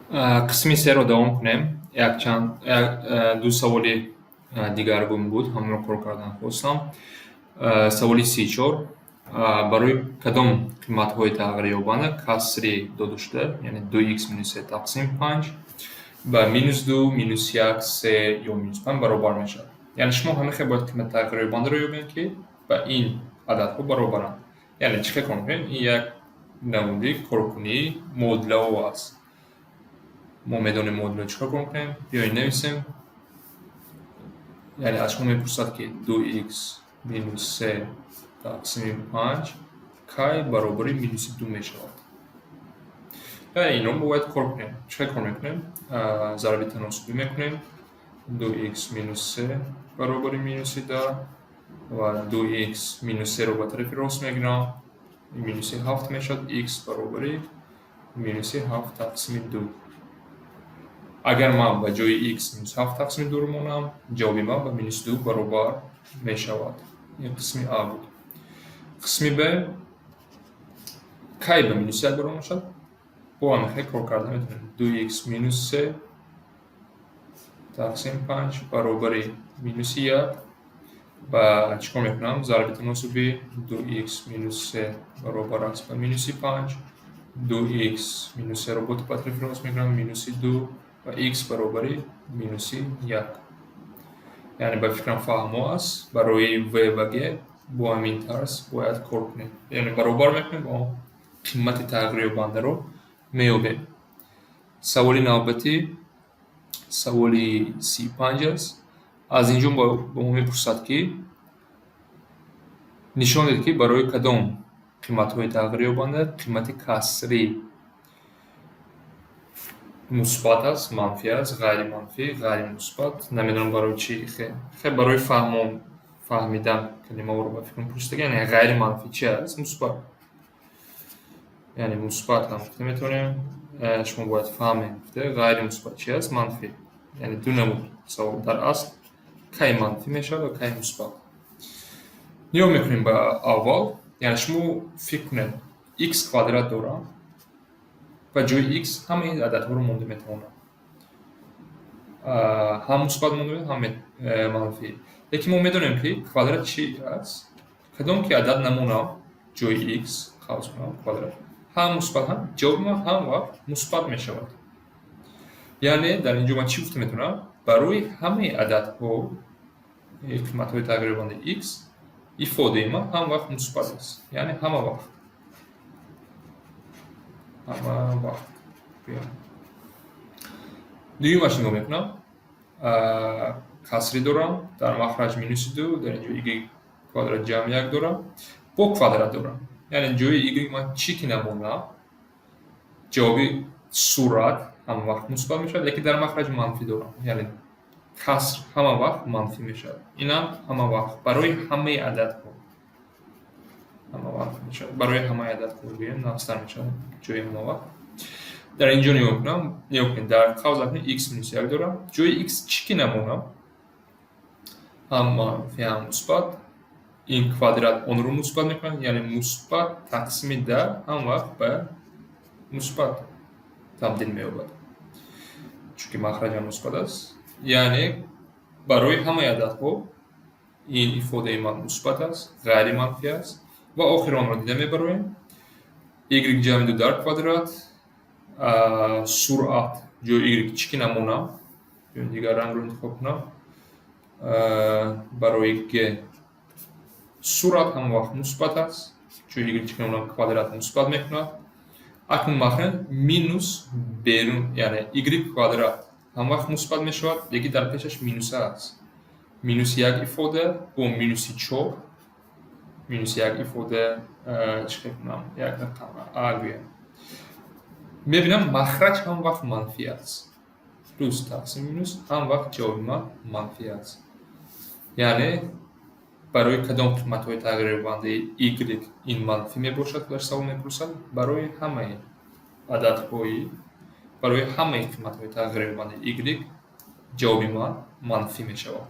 Қисми серо давом кунем. Якчанд ду саволи дигаргун буд, ҳамонро кор кардан хостам. Саволи 34: барои кадом қиматҳои тағйирёбанда касри додашуда, яъне 2х минус се тақсим панҷ, ба минус ду, минус як, се ё минус панҷ баробар мешавад? Яъне шумо ҳамин хел бояд қимати тағйирёбандаро ёбед, ки ба ин ададҳо баробаранд. Яъне чӣ хел кор мекунем? Ин як намуди коркунии муодилаҳо аст. Мо медонем, муодиларо чӣ кор мекунем. Биёед, нависем. Яъне аз шумо мепурсад, ки 2х минус се тақсими панҷ кай баробари минуси ду мешавад. Яъне инро мо бояд кор кунем. Чӣ хел кор мекунем? Зарби таносубӣ мекунем: 2х минус се баробари минуси 10 ва 2х минус серо ба тарафи рост мегирам, минуси ҳафт мешавад, х баробари минуси ҳафт тақсими ду. Агар ман ба ҷои х минус ҳафт тақсими дуро монам, ҷавоби ман ба минуси ду баробар мешавад. Ин қисми а буд. Қисми б: кай ба минуси як баробар мешавад? Бо ҳамин хел кор карда метавонем: 2х минус се тақсим панҷ баробари минуси як ва чӣ кор мекунам? Зарби таносубӣ: 2х минус се баробар аст ба минуси панҷ, 2х минус серо бо ба тарафи рост мегирам, минуси ду ва х баробари минуси як. Яъне ба фикрам, фаҳмо аст. Барои в ва г бо ҳамин тарз бояд кор кунем, яъне баробар мекунем ва қимати тағйирёбандаро меёбем. Саволи навбатӣ саволи 35 аст. Аз ин ҷо ба мо мепурсад, ки нишон диҳед, ки барои кадом қиматҳои тағйирёбанда қимати касрӣ мусбат аст, манфӣ аст, ғайриманфӣ, ғайримусбат. Намедонам, барои чӣ хе, барои фаҳмидан калимаҳоро, ба фикрам, пурсида. Яъне ғайриманфӣ чи аст? Мусбат, яъне мусбат ҳам гуфта метавонем, шумо бояд фаҳмем гуфта. Ғайримусбат чи аст? Манфӣ. Яъне ду намуд савол дар асл: кай манфӣ мешавад ва кай мусбат. Нигоҳ мекунем ба аввал. Яъне шумо фикр кунед: х квадрат дорам, ба ҷои х ҳамаи ин ададҳоро монда метавонам, ҳам мусбат монда, ҳам манфӣ. Лекин мо медонем, ки квадрат чи аст. Кадом ки адад намонам, ҷои х қавс кунам квадрат, ҳам мусбат, ҳам ҷавоби ман ҳам вақт мусбат мешавад. Яъне дар ин ҷо ман чӣ гуфта метавонам? Барои ҳамаи ададҳо, қиматҳои тағйирёбандаи х, ифодаи ман ҳам вақт мусбат аст. Яъне ҳама вақт, ҳама вақт. Дуюмаш нигоҳ мекунам: касрӣ дорам, дар махраҷ минуси ду, дар ин ҷо y квадрат ҷамъ як дорам, бо квадрат дорам. Яъне ҷои y ман чӣ ки намонам, ҷавоби сурат ҳама вақт мусбат мешавад, лекин дар махраҷ манфӣ дорам. Яъне каср ҳама вақт манфӣ мешавад. Инам ҳама вақт барои ҳамаи ададҳо ҳама вақт мешавад. Барои ҳамаи ададҳо гӯем, нағзтар мешавад ҷои ҳама вақт. Дар ин ҷо нигоҳ кунам, нигоҳ кунед, дар қавс акнун х минус як дорам, ҷои х чӣ ки намонам, ҳам манфӣ, ҳам мусбат, ин квадрат онро мусбат мекунад. Яъне мусбат тақсими 10 ҳам вақт ба мусбат табдил меёбад, чунки махраҷам мусбат аст. Яъне барои ҳамаи ададҳо ин ифодаи ман мусбат аст, ғайриманфӣ аст. Ва охири онро дида мебароем: y ҷамъи ду дар квадрат, суръат, ҷои y чӣ ки намонам, дигар рангро интихоб кунам, барои г суръат ҳама вақт мусбат аст, ҷои y чӣ ки намонам, квадрат мусбат мекунад. Акнун махраҷ минус берун, яъне y квадрат ҳама вақт мусбат мешавад, лекин дар пешаш минуса аст. Минуси як ифода бо минуси чор, минуси як ифода, чӣ хел кунам, як рақам а гӯям, мебинам, махраҷ ҳама вақт манфӣ аст. Плюс тақсим минус, ҳама вақт ҷавоби ман манфӣ аст. Яъне барои кадом қиматҳои тағйирёбандаи y ин манфӣ мебошад, дар савол мепурсад? Барои ҳамаи ададҳои, барои ҳамаи қиматҳои тағйирёбандаи y ҷавоби ман манфӣ мешавад.